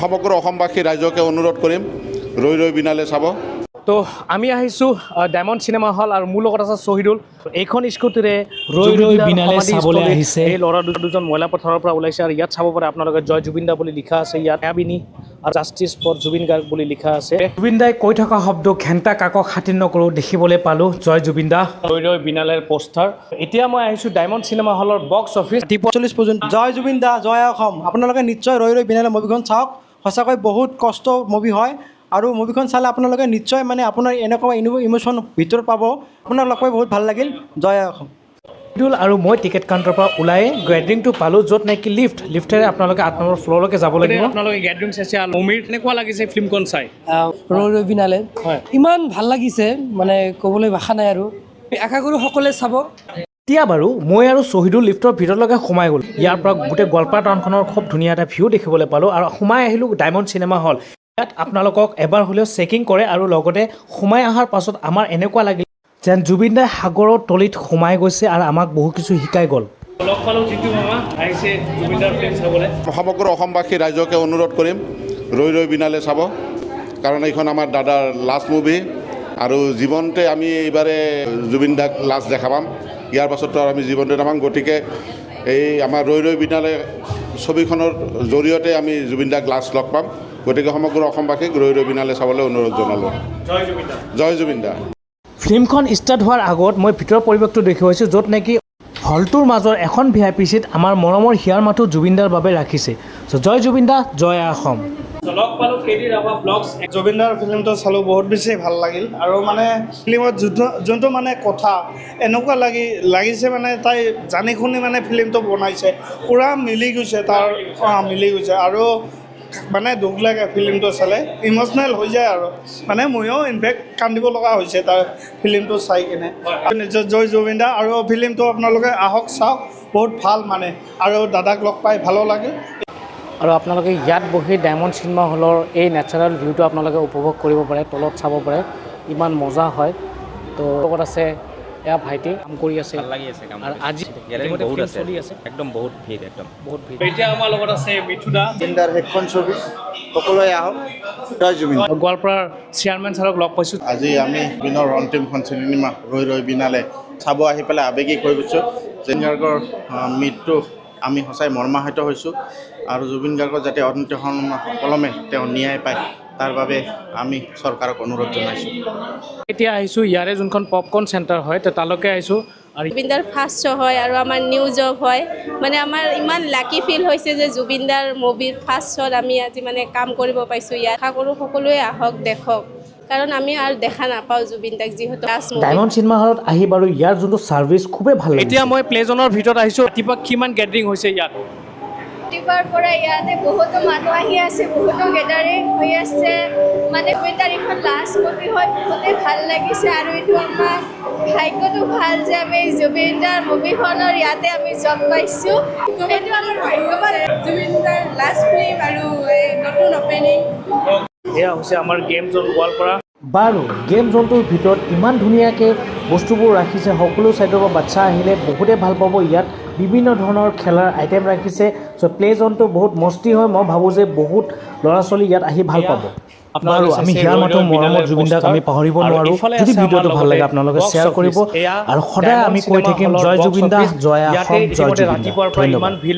সমগ্ৰ অসমবাসী ৰাইজকে অনুৰোধ কৰিম, ৰৈ ৰৈ বিনালে চাব। তো আমি আহিছোঁ ডায়মণ্ড চিনেমা হল আৰু মোৰ লগত আছে শ্বহীদুল। এইখন স্কুটিৰে ৰৈ ৰৈ জুবিনদাৰ বিনালে সমাধিস্থলীত চাবলৈ আহিছে। এই ল'ৰা দুজন ময়লা পথাৰৰ পৰা ওলাইছে আৰু ইয়াত চাব পাৰে আপোনালোকে, জয় জুবিন দা বুলি লিখা আছে ইয়াত, মায়াবিনী আৰু জাষ্টিছ ফৰ জুবিন গাৰ্গ বুলি লিখা আছে। জুবিন দাই কৈ থকা শব্দ "ঘেণ্টা কাকো খাতিৰ নকৰোঁ" দেখিবলৈ পালোঁ। জয় জুবিন দা। ৰৈ ৰৈ বিনালেৰ পোষ্টাৰ। এতিয়া মই আহিছোঁ ডায়মণ্ড চিনেমা হলৰ বক্স অফিচ। ৰাতিপুৱা 40 পৰ্যন্ত। জয় জুবিন দা, জয় অসম। আপোনালোকে নিশ্চয় ৰৈ ৰৈ বিনালে মুভিখন চাওক। সঁচাকৈ বহুত কষ্ট মুভি হয় আৰু মুভিখন চালে আপোনালোকে নিশ্চয় মানে আপোনাৰ এনেকুৱা ইম'শ্যন ভিতৰত পাব। আপোনাক লগ পাই বহুত ভাল লাগিল। জয় অসম। শ্বহীদুল আৰু মই টিকেট কাউণ্টাৰৰ পৰা ওলাই গেডাৰিংটো পালোঁ, য'ত নেকি লিফ্টেৰে আপোনালোকে 8 নম্বৰ ফ্ল'ৰলৈকে যাব লাগিব। আপোনালোকে গেডাৰিং চাইছে আৰু অমিৰ, কেনেকুৱা লাগিছে ফিল্মখন চাই? ৰৈ ৰৈ বিনালে ইমান ভাল লাগিছে, মানে ক'বলৈ ভাষা নাই আৰু আশা কৰোঁ সকলোৱে চাব। এতিয়া বাৰু মই আৰু শ্বহীদুল লিফ্টৰ ভিতৰলৈকে সোমাই গ'লোঁ। ইয়াৰ পৰা গোটেই গোৱালপাৰা টাউনখনৰ খুব ধুনীয়া এটা ভিউ দেখিবলৈ পালোঁ আৰু সোমাই আহিলোঁ ডায়মণ্ড চিনেমা হল। ইয়াত আপোনালোকক এবাৰ হ'লেও চেকিং কৰে আৰু লগতে সোমাই অহাৰ পাছত আমাৰ এনেকুৱা লাগিল যেন জুবিন দাই সাগৰৰ তলিত সোমাই গৈছে আৰু আমাক বহু কিছু শিকাই গ'ল। লগ পালোঁ জিতু মামা, আহিছে জুবিনদাৰ ফিল্ম চাবলৈ। সমগ্ৰ অসমবাসী ৰাইজকে অনুৰোধ কৰিম, ৰৈ ৰৈ বিনালে চাব, কাৰণ এইখন আমাৰ দাদাৰ লাষ্ট মুভি আৰু জীৱনতে আমি এইবাৰে জুবিন দাক লাষ্ট দেখা পাম। ইয়াৰ পাছততো আৰু আমি জীৱনতে নাপাম। গতিকে এই আমাৰ ৰৈ ৰৈ বিনালে ছবিখনৰ জৰিয়তে আমি জুবিন দাক লাষ্ট লগ পাম। গতিকে সমগ্ৰ অসমবাসীক ৰৈ ৰৈ বিনালে চাবলৈ অনুৰোধ জনালোঁ। জয় জুবিন দা। জয় জুবিন দা। ফিল্মখন ষ্টাৰ্ট হোৱাৰ আগত মই ভিতৰৰ পৰিৱেশটো দেখুৱাইছোঁ, য'ত নেকি হলটোৰ মাজৰ এখন ভিআইপি চিট আমাৰ মৰমৰ হিয়াৰ মাথো জুবিনদাৰ বাবে ৰাখিছে। চ' জয় জুবিন দা, জয় অসম। লগ পালোঁ কে ডি ৰাভা ব্লগছ। জুবিনদাৰ ফিল্মটো চালোঁ, বহুত বেছি ভাল লাগিল আৰু মানে ফিল্মত যোনটো মানে কথা এনেকুৱা লাগিছে, মানে তাই জানি শুনি মানে ফিল্মটো বনাইছে, পূৰা মিলি গৈছে তাৰ, মিলি গৈছে আৰু মানে দুখ লাগে ফিল্মটো চালে, ইম'চনেল হৈ যায় আৰু মানে ময়ো ইনফেক্ট কান্দিব লগা হৈছে তাৰ ফিল্মটো চাই কিনে। নিজৰ জয় জুবিন দা আৰু ফিল্মটো আপোনালোকে আহক, চাওক, বহুত ভাল মানে আৰু দাদাক লগ পাই ভালো লাগিল। আৰু আপোনালোকে ইয়াত বহি ডায়মণ্ড চিনেমা হলৰ এই নেচাৰেল ভিউটো আপোনালোকে উপভোগ কৰিব পাৰে, তলত চাব পাৰে, ইমান মজা হয়। তো লগত আছে এয়া ভাইটি, কাম কৰি আছে। ভাল লাগি আছে কাম। আৰু আজি গেলাৰী ইতিমধ্যে বহুত film আছে। চলি আছে। একদম বহুত ভিৰ একদম। বহুত ভিৰ। এতিয়া আমাৰ লগত আছে মিঠু দা। জুবিনদাৰ শেষখন ছবি, সকলোৱে আহক। জয় জুবিন। গোৱালপাৰাৰ চেয়াৰমেন ছাৰক লগ পাইছোঁ। আজি আমি জুবিনৰ অন্তিমখন চিনেমা ৰৈ ৰৈ বিনালে চাব আহি পেলাই আৱেগিক হৈ গৈছোঁ। জুবিন গাৰ্গৰ মৃত্যু আমি সঁচাই মৰ্মাহত হৈছোঁ আৰু জুবিন গাৰ্গৰ যাতে অন্ত্য পলমে তেওঁ ন্যায় পায়, তাৰ বাবে আমি চৰকাৰক অনুৰোধ জনাইছোঁ। এতিয়া আহিছোঁ ইয়াৰে যোনখন পপকৰ্ণ চেণ্টাৰ হয়, তো তালৈকে আহিছোঁ আৰু জুবিনদাৰ ফাৰ্ষ্ট শ্ব' হয় আৰু আমাৰ নিউ জব হয়। মানে আমাৰ ইমান লাকি ফিল হৈছে যে জুবিনদাৰ মুভিৰ ফাৰ্ষ্ট শ্ব'ত আমি আজি মানে কাম কৰিব পাইছোঁ ইয়াত। আশা কৰোঁ সকলোৱে আহক, দেখক, কাৰণ আমি আৰু দেখা নাপাওঁ জুবিনদাক, যিহেতু লাষ্ট মুভি। ডায়মণ্ড চিনেমা হলত আহি বাৰু ইয়াৰ যোনটো ছাৰ্ভিচ, খুবেই ভাল লাগিছে। এতিয়া মই প্লে জ'নৰ ভিতৰত আহিছোঁ। ৰাতিপুৱা কিমান গেডাৰিং হৈছে ইয়াত? ৰাতিপুৱাৰ পৰা ইয়াতে বহুতো মানুহ আহি আছে, বহুতো গেডাৰিং হৈ আছে। মানে জুবিনদাৰ এইখন লাষ্ট মুভি হয়, বহুতেই ভাল লাগিছে আৰু এইটো আমাৰ ভাগ্যটো ভাল যে আমি জুবিনদাৰ মুভিখনৰ ইয়াতে আমি জব পাইছোঁ। সেইটো আমাৰ ভাগ্যৱান। জুবিনদাৰ লাষ্ট ফিল্ম আৰু এই নতুন অপেনিং। এয়া হৈছে আমাৰ গেম জ'ন গোৱালপাৰা। বাৰু গেম জ'নটোৰ ভিতৰত ইমান ধুনীয়াকৈ বস্তুবোৰ ৰাখিছে, সকলো ছাইডৰ পৰা বাচ্ছা আহিলে বহুতেই ভাল পাব। ইয়াত বিভিন্ন ধৰণৰ খেলাৰ আইটেম ৰাখিছে। চ' প্লে জ'নটো বহুত মস্তি হয়। মই ভাবোঁ যে বহুত ল'ৰা ছোৱালী ইয়াত আহি ভাল পাব। বাৰু আমি হিয়াৰ মাথো মৰমৰ জুবিন দাক আমি পাহৰিব নোৱাৰোঁ। যদি ভিডিঅ'টো ভাল লাগে, আপোনালোকে শ্বেয়াৰ কৰিব আৰু সদায় আমি কৈ থাকিম, জয় জুবিন দা, জয় অসম, জয় জুবিন দা। ৰাতিপুৱাৰ পৰা ধন্যবাদ। ইমান ভিৰ।